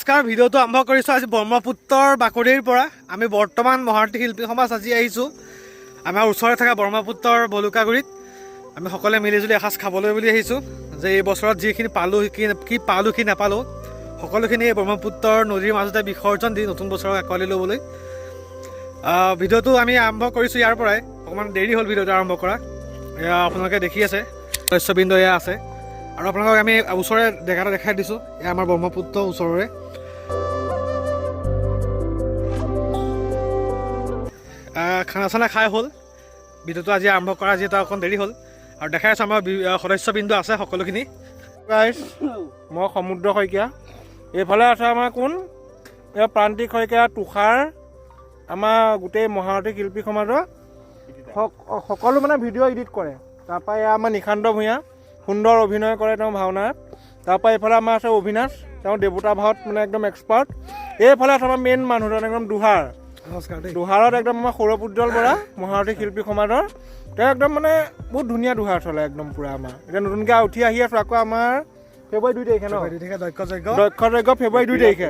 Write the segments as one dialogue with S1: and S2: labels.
S1: নমস্কাৰ, ভিডিঅ'টো আৰম্ভ কৰিছোঁ আজি ব্ৰহ্মপুত্ৰৰ বাকৰিৰ পৰা। আমি বৰ্তমান মহাৰতী শিল্পী সমাজ আজি আহিছোঁ আমাৰ ওচৰতে থকা ব্ৰহ্মপুত্ৰৰ ভলুকাগুৰিত। আমি সকলোৱে মিলিজুলি এসাঁজ খাবলৈ বুলি আহিছোঁ যে এই বছৰত যিখিনি পালোঁ, কি কি পালোঁ, কি নাপালোঁ, সকলোখিনি এই ব্ৰহ্মপুত্ৰৰ নদীৰ মাজতে বিসৰ্জন দি নতুন বছৰক আঁকোৱালি ল'বলৈ। ভিডিঅ'টো আমি আৰম্ভ কৰিছোঁ ইয়াৰ পৰাই। অকণমান দেৰি হ'ল ভিডিঅ'টো আৰম্ভ কৰা। এয়া আপোনালোকে দেখি আছে, সদস্যবৃন্দ এয়া আছে আৰু আপোনালোকক আমি ওচৰৰে জেগা এটা দেখাই দিছোঁ। এয়া আমাৰ ব্ৰহ্মপুত্ৰ ওচৰৰে। খানা চানা খাই হ'ল। ভিডিঅ'টো আজি আৰম্ভ কৰা যিহেতু অকণ দেৰি হ'ল আৰু দেখাই আছোঁ, আমাৰ সদস্যবৃন্দ আছে সকলোখিনি।
S2: গাইছ, মই সমুদ্ৰ শইকীয়া। এইফালে আছে আমাৰ কোন, এই প্ৰান্তিক শইকীয়া, তুষাৰ, আমাৰ গোটেই মহাৰথী শিল্পী সমাজৰ সকলো মানে ভিডিঅ' এডিট কৰে। তাৰপৰা এয়া আমাৰ নিশান্ত ভূঞা, সুন্দৰ অভিনয় কৰে তেওঁ ভাওনাত। তাৰপৰা এইফালে আমাৰ আছে অভিনাশ, তেওঁ দেৱতা ভাওত মানে একদম এক্সপাৰ্ট। এইফালে আছে আমাৰ মেইন মানুহজন একদম দুহাৰ।
S1: নমস্কাৰ দেই।
S2: দুহাৰত একদম আমাৰ সৌৰভ উজ্জ্বল বৰা, মহাৰথী শিল্পী সমাজৰ। তেওঁ একদম মানে বহুত ধুনীয়া দুহাৰ চলে একদম পূৰা। আমাৰ এতিয়া নতুনকৈ উঠি আহি আছোঁ। আকৌ আমাৰ ফেব্ৰুৱাৰী 2 তাৰিখে ন?
S1: 2 তাৰিখে দক্ষ যজ্ঞ।
S2: দক্ষ যজ্ঞ ফেব্ৰুৱাৰী 2 তাৰিখে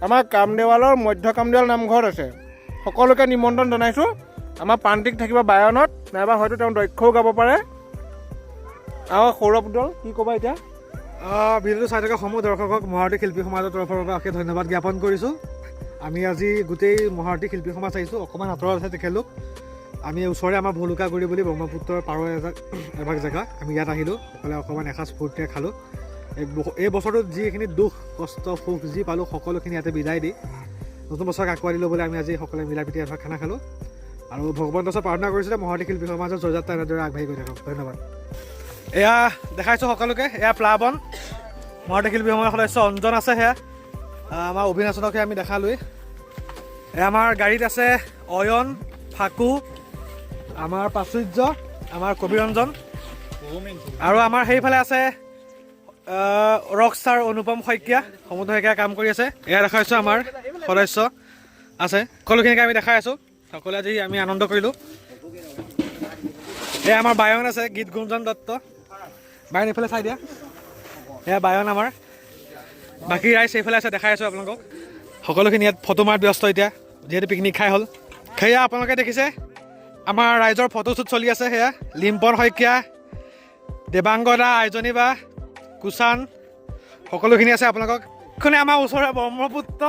S2: আমাৰ কামদেৱালৰ মধ্য কামদেৱাল নামঘৰত আছে। সকলোকে নিমন্ত্ৰণ জনাইছোঁ। আমাৰ প্ৰান্তিক থাকিব বায়নত, নাইবা হয়তো তেওঁ দক্ষও গাব পাৰে। আৰু সৌৰভ উজ্জ্বল, কি ক'বা এতিয়া?
S1: ভিডিঅ'টো চাই থকা সমূহ দৰ্শকক মহাৰতী শিল্পী সমাজৰ তৰফৰ পৰা অশেষ ধন্যবাদ জ্ঞাপন কৰিছোঁ। আমি আজি গোটেই মহাৰতী শিল্পী সমাজ আহিছোঁ। অকণমান আঁতৰত আছে তেখেতলোক। আমি ওচৰৰে আমাৰ ভলুকাগুৰি বুলি ব্ৰহ্মপুত্ৰৰ পাৰৰ এভাগ জেগা, আমি ইয়াত আহিলোঁ। সকলোৱে অকণমান এসাঁজ ফূৰ্তিৰে খালোঁ। এই বছৰটোত যিখিনি দুখ কষ্ট সুখ যি পালোঁ, সকলোখিনি ইয়াতে বিদায় দি নতুন বছৰক আঁকোৱালি ল'বলৈ আমি আজি সকলোৱে মিলা প্ৰীতি এভাগ খানা খালোঁ আৰু ভগৱন্তৰ ওচৰত প্ৰাৰ্থনা কৰিছোঁ যে মহাৰতী শিল্পী সমাজৰ জয়যাত্ৰা এনেদৰে আগবাঢ়ি গৈ থাকক। ধন্যবাদ। এয়া দেখাইছোঁ সকলোকে, এয়া প্লাৱন, মহাৰতী শিল্পী সমাজৰ সদস্য অঞ্জন আছে। সেয়া আমাৰ অভিনাশনকে আমি দেখালোৱেই। এয়া আমাৰ গাড়ীত আছে অয়ন, ফাকু, আমাৰ প্ৰাচুৰ্য, আমাৰ কবিৰঞ্জন আৰু আমাৰ সেইফালে আছে ৰক ষ্টাৰ অনুপম শইকীয়া, সমুদ্ৰ শইকীয়া কাম কৰি আছে। এয়া দেখাইছোঁ, আমাৰ সদস্য আছে, সকলোখিনিকে আমি দেখাই আছোঁ। সকলোৱে আজি আমি আনন্দ কৰিলোঁ। এয়া আমাৰ বায়ন আছে, গীত গুঞ্জন দত্ত। বায়ন, এইফালে চাই দিয়া। এয়া বায়ন আমাৰ। বাকী ৰাইজ এইফালে আছে, দেখাই আছোঁ আপোনালোকক। সকলোখিনি ইয়াত ফটো মাৰাত ব্যস্ত এতিয়া, যিহেতু পিকনিক খাই হ'ল। সেয়া আপোনালোকে দেখিছে, আমাৰ ৰাইজৰ ফটোশ্বুট চলি আছে। সেয়া লিম্পন শইকীয়া, দেৱাংগ দা, আইজনী বা, কুচান, সকলোখিনি আছে। আপোনালোকক এইখনে আমাৰ ওচৰৰে ব্ৰহ্মপুত্ৰ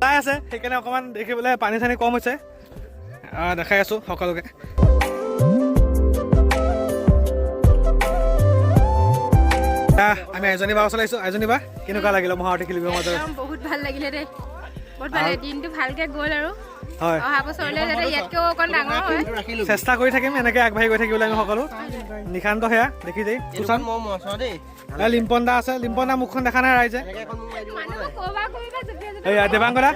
S1: চাই আছে, সেইকাৰণে অকণমান দেখিবলৈ পানী চানী কম হৈছে। দেখাই আছোঁ সকলোকে। আমি আইজনী বা ওচৰলৈ আহিছোঁ। আইজনী বা, কেনেকুৱা লাগিলে মহাৰতী শিল্পী সমাজৰ?
S3: একদম বহুত ভাল লাগিলে দেই, বহুত ভাল লাগিলে। দিনটো ভালকে গ'ল আৰু অহা বছৰলৈ যাতে ইয়াতকেও অকণ ডাঙৰ হয়।
S1: চেষ্টা কৰি থাকিম এনেকে আগবাঢ়ি গৈ থাকিবলৈ আমি সকলো। নিশান্ত সেয়া দেখি দেই, কুচান, এ লিম্পন দা আছে। লিম্পন দা মুখখন দেখা নাই ৰাইজে।
S3: মানুহবোৰ ক'বা কৰিবা জঁপিয়াই জঁপিয়াই।
S1: এয়া দেৱাংগ দা,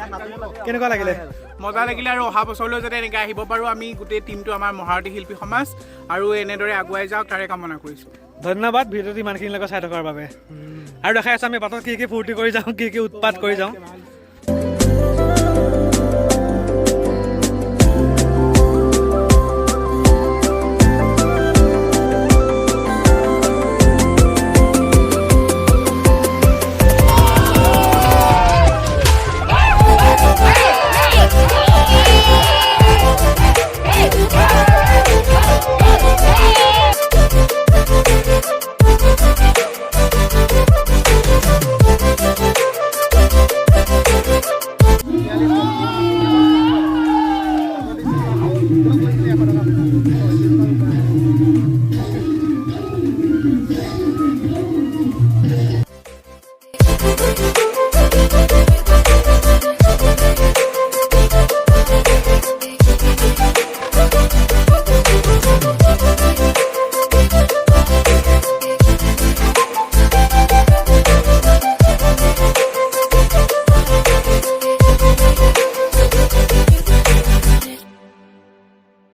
S1: কেনেকুৱা লাগিলে?
S4: মজা লাগিলে আৰু অহা বছৰলৈ যাতে এনেকৈ আহিব পাৰোঁ আমি গোটেই টীমটো আমাৰ মহাৰথী শিল্পী সমাজ আৰু এনেদৰে আগুৱাই যাওক, তাৰে কামনা কৰিছোঁ।
S1: ধন্যবাদ ভিডিঅ'টো ইমানখিনিলৈকে চাই থকাৰ বাবে। আৰু দেখাই আছোঁ আমি বাটত কি কি ফূৰ্তি কৰি যাওঁ, কি কি উৎপাত কৰি যাওঁ।